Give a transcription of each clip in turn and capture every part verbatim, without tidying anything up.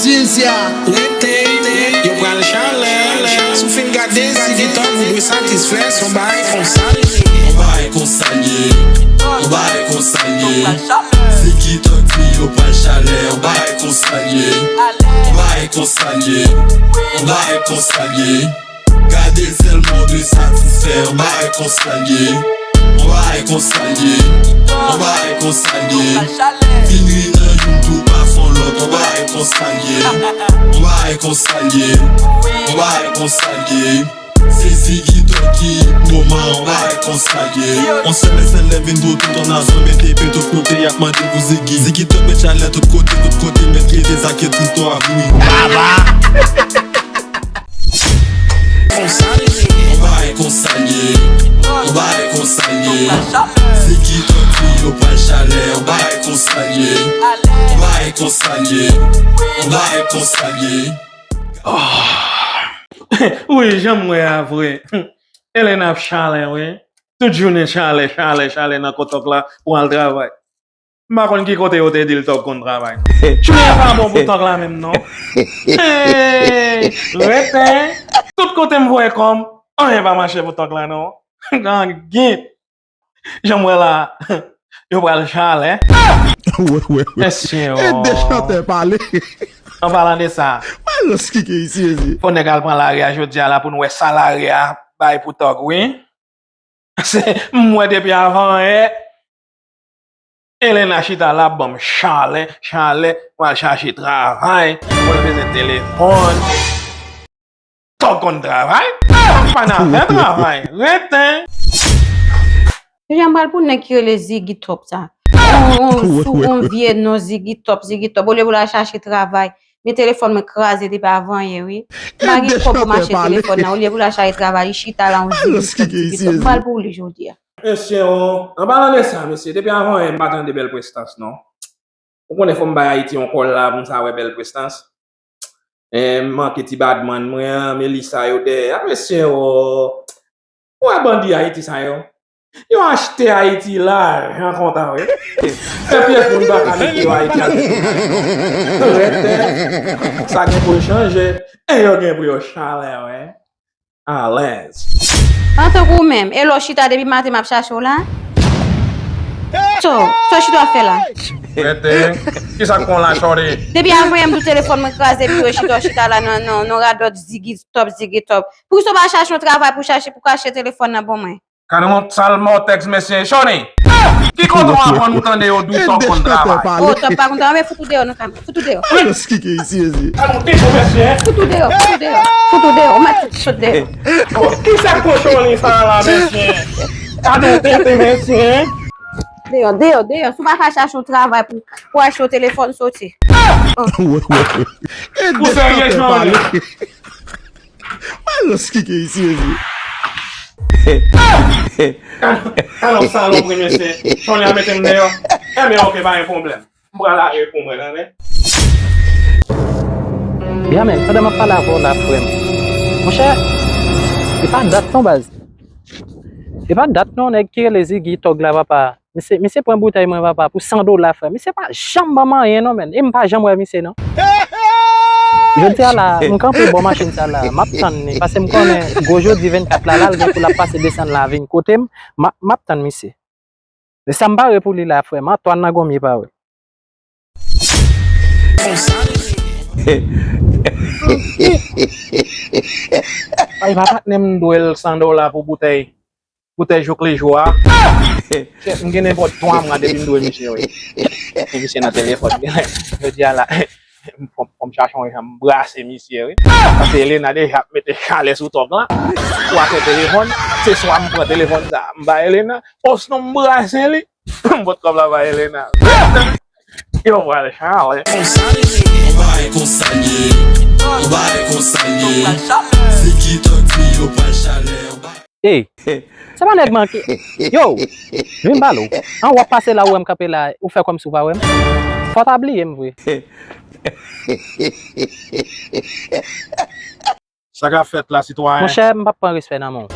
Cynthia, rete, yo pral chalè. Si w fin gade Ziggy Top, ou dwe satisfè, se yon bagay konsa l ye. Yon bagay konsa l ye. Yon bagay konsa l ye. Ziggy Top di yo pral chalè. Yon bagay konsa l ye. Yon bagay konsa l ye. Yon bagay konsa l ye. Gade sèlman w dwe satisfè, yon bagay konsa l ye. Yon bagay konsa l ye. Yon bagay konsa l ye. Fin ri nan youn tou pa fon lòt, yon bagay konsa l ye. Yon bagay konsa l ye. Yon bagay konsa l ye. Se Ziggy Top ki moman, yon bagay konsa l ye. On sèl sèl lè vin pou tout on azan mete pe tout kote y ap mande pou Ziggy. Ziggy Top met chalè tout kote, tout kote met rete sa ke tout to ap ri. Baba! Konsa l ye. Yon bagay konsa l ye. Yon bagay konsa l ye. Ziggy Top di yo pral chalè. Yon bagay konsa l ye. Yon bagay konsa l ye. Yon bagay konsa l ye. Wi, jan m wè a vre. Elena ap chalè, wi. Tout jounen chalè, chalè, chalè nan kotòk la pou al travay. M pa konn ki kote yo te di l Tòg konn travay. Chouya pa bon pou Tòg la menm non. Hey, rete. Tout kote m voye kò m, anyen pa mache pou Tòg la non. Gangit. Jan m wè la, yo pral chalè. Mesye, e de chantè pale. An palan de sa, fò nèg al pran lari a jodi a la pou n wè sa lari a bay pou Tòg wi. Se, m wè depi avan yè, Elena chita la ap ban m chalè, chalè, pral chache travay, mwen bezwen telefòn. Tòg konn travay? Pa nan fè travay, rete. Jan pral pou nèg ki rele Ziggy Top sa. On, on, sou on vye non Ziggy Top, Ziggy Top. Olye pou l al chache travay, men telefòn mwen kraze depi avan yè wi. M pa gen kòb pou m achte telefòn nan. Olye pou l al chache travay, li chita la on Ziggy Top, Ziggy Top. M pral pou li jodi a. Mesye, on, an palan de sa, mesye, depi avan yè m pa tande bèl prestans non. Ou konnen fò m bay Ayiti on kòl la pou m sa wè bèl prestans. E, m manke ti badman mwen an, Melissa yo dèyè a, mesye, o. Ou wè bandi Ayiti sa yo? Yo achte Ayiti lajan kontan wi. Fè pyès moun pa ka mete yo Ayiti al fè kontan. Rete. Sa gen pou l chanje. E yo gen pou yo chalè wi. Alèz. Antank ou menm, e lè w chita depi maten m ap chache w la? So, so chita w ap fè la? Rete. Kisa k pran w la, shorty? Depi avan yè m di w telefòn mwen kraze, epi w chita, w chita la nan, nan, nan radòt Ziggy Top, Ziggy Top. Poukisa w pa chache yon travay pou chache, pou kache telefòn nan ban mwen? Gade yon sal mòtèks mesye, shorty. Ki kote w aprann ou tande yo di w Tòg konn travay? O, Tòg pa konn travay, men fout ou deyò nan kay mwen. Fout ou deyò. Alèz ki gen isi, mesye. Gade yon tenten mesye. Fout ou deyò, fout ou deyò. Fout ou deyò, ou mèt fout sot deyò. Kisa kochonri sa la, mesye? Gade yon tenten, mesye. Deyò, deyò, deyò. Si w pa ka chache yon travay pou, pou achte yon telefòn, soti. Ou serye, shorty? Alèz ki gen isi, mesye. Alò, salopri, mesye. Shorty a mete m deyò. Enben, oke, pa gen pwoblèm. M pral ale pou mwen, tande. Ya, men, pandan m ap pale avè w la, frè m. Monchè, e pa dat non, baz. E pa dat non, nèg ki rele Ziggy Tòg la, papa. Misye, misye pran boutèy mwen, papa, pou san dola, frè. Misye pa janm ban m anyen, non, menn. E m pa janm wè misye, non. Jodi a la, m kanpe bò machin sa la. M ap tann li, paske m konnen gwo jodi vennkat la, la, l gen pou l ap pase desann la, vin kote m. M ap, m ap tann misye. Men sa m pare pou li la, frè m, Antoine nan gonmye pare. Ay, pa patnè m dwe l san dola pou boutèy, boutèy jouk le jou a. M gen nenpòt twa mwa depi m dwe misye, wi. Misye nan telefòn, jodi a la. Fò m, fò m chache yon jan m brase misye, wi. Paske Elena deja ap mete chalè sou Tòg lan. Ou ap fè telefòn, se swa m pran telefòn sa, m ba Elena, osnon m brase li, m pot kòb la ba Elena. Yo pral chalè. Yon bagay konsa l ye, yon bagay konsa l ye. Se ki Tòg di yo pral chalè, yon bagay Ey, se pa nèg manke. Yo, vin m pale w. An w ap pase la, ou wè m kanpe la, ou fè kòmsi w pa wè m. Fò w ta bliye m vre. Sa k ap fèt la, sitwayen? Monchè, m p ap pran respè nan men w.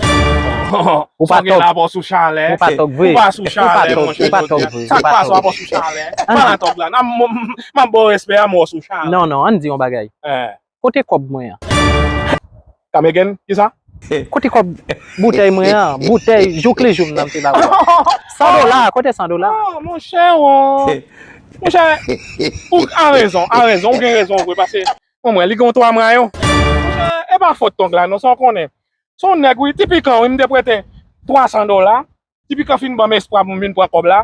Ou pa tòg. Ou pa tòg vre. Ou pa tòg vre. Ou pa tòg vre. Sa k pase w ap sou chalè? Pale a tòg la. M pa nan tòg la. M ap ba w respè a, men w sou chalè. Non, non, ann di yon bagay. Kote kòb mwen an? Come again? Kisa? Kote kòb boutèy mwen an? Boutèy jouk li jou m nan m te ba ou. San dola, kote san dola? Oh, monchè, oh. Monchè, ou a rezon, a rezon, ou gen rezon vre, paske mwen, mwen, li gen yon twa mwa yo. Monchè, e pa fòt tòg la, non, sa w konnen. Se yon nèg, wi, Ti Pikan, wi, m te prete twa san dola. Ti Pikan fin ban m espwa pou m vin pran kòb la.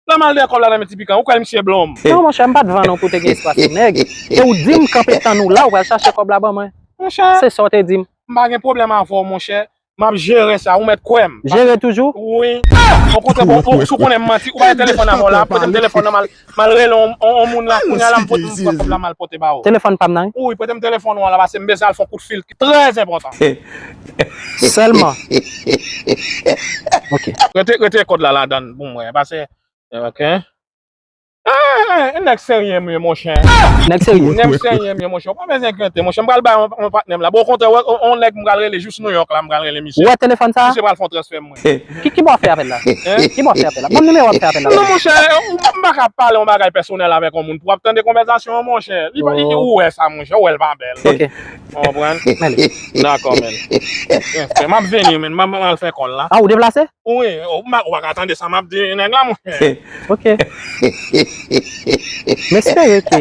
Lè m al dèyè kòb la nan men Ti Pikan, ou kwè misye blòm? Non, monchè, m pa t vann ou pou te gen espwa sou nèg. E ou di m kanpe tann ou la, ou pral chache kòb la ban mwen. Monchè. Se sa w te di m. M pa gen pwoblèm avè w, monchè. M ap jere sa, ou mèt kwè m. Jere toujou? Wi. Okontrè, bon, ou, si w konnen m manti, ou bay telefòn avè w la, prete m telefòn nan, m al, m al rele yon, yon, yon moun la, kounye a la, m pote, m pran kòb la, m al pote ba ou. Telefòn pa m nan, wi? Wi, prete m telefòn ou an la, paske m bezwen al fè yon kout fil trè enpòtan. Sèlman. Ok. Rete, rete kòd la ladann pou mwen, paske, ok. Ah, nèg serye m ye, monchè. Nèg serye? Nèg serye m ye, monchè. Ou pa bezwen enkyete, monchè. M pral bay yon, yon patnè m la. Bon, okontrè, wè, yon, yon nèg m pral rele jis Nouyòk la, m pral rele misye. Ou wè telefòn sa? Misye pral fè yon transfè mwen. Ki, ki bò w fè apèl la? Hein? Ki bò w fè apèl la? Ban m nimewo w ap fè apèl la. Non, monchè, ou, m pa ka pale yon bagay pèsonèl avèk yon moun pou w ap tande konvèsasyon an, monchè. Li pa, ou wè sa, monchè, ou wè l pa bèl. Ok. Ou konprann? Mele. Dakò, men. M ap vini, men. M ap, m ap al fè kòl la. Ah, ou deplase? Wi, ou pa, ou pa ka tande sa m ap di nèg la, monchè. Ok. M espere ke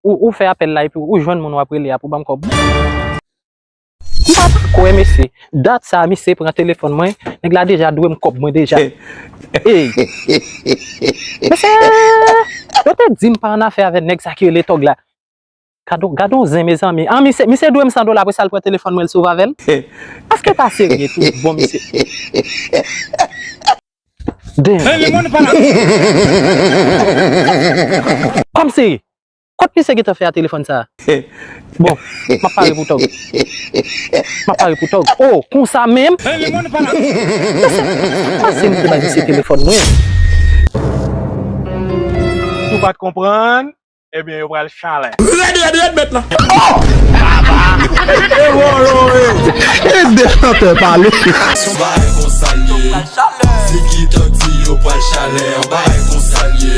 ou, ou fè apèl la epi ou jwenn moun w ap rele a pou ban m kòb. M pa ta kwè, mesye. Dat sa a, misye pran telefòn mwen, nèg la deja dwe m kòb mwen deja. Ey! Mesye, yo te di m pa annafè avè nèg sa ki rele tòg la. Gade, gade yon zen, mezanmi. Ah, misye, misye dwe m san dola, apre sa l pran telefòn mwen, l sove avè l. Èske ta serye tou? Bon, misye. Damn. Kòmsi, kot misye gentan fè a telefòn sa? Bon, m ap pare pou tòg. M ap pare pou tòg. Oh, konsa menm? Mesye, sa k pase m te bay misye telefòn mwen? Si w pa t konprann, ebyen, yo pral chalè. Rèd, rèd, rèd, mèt la. Oh! E wolo, e. E de chantè pale. Yon bagay konsa l ye. Ziggy Thug di yo pral chalè. Yon bagay konsa l ye.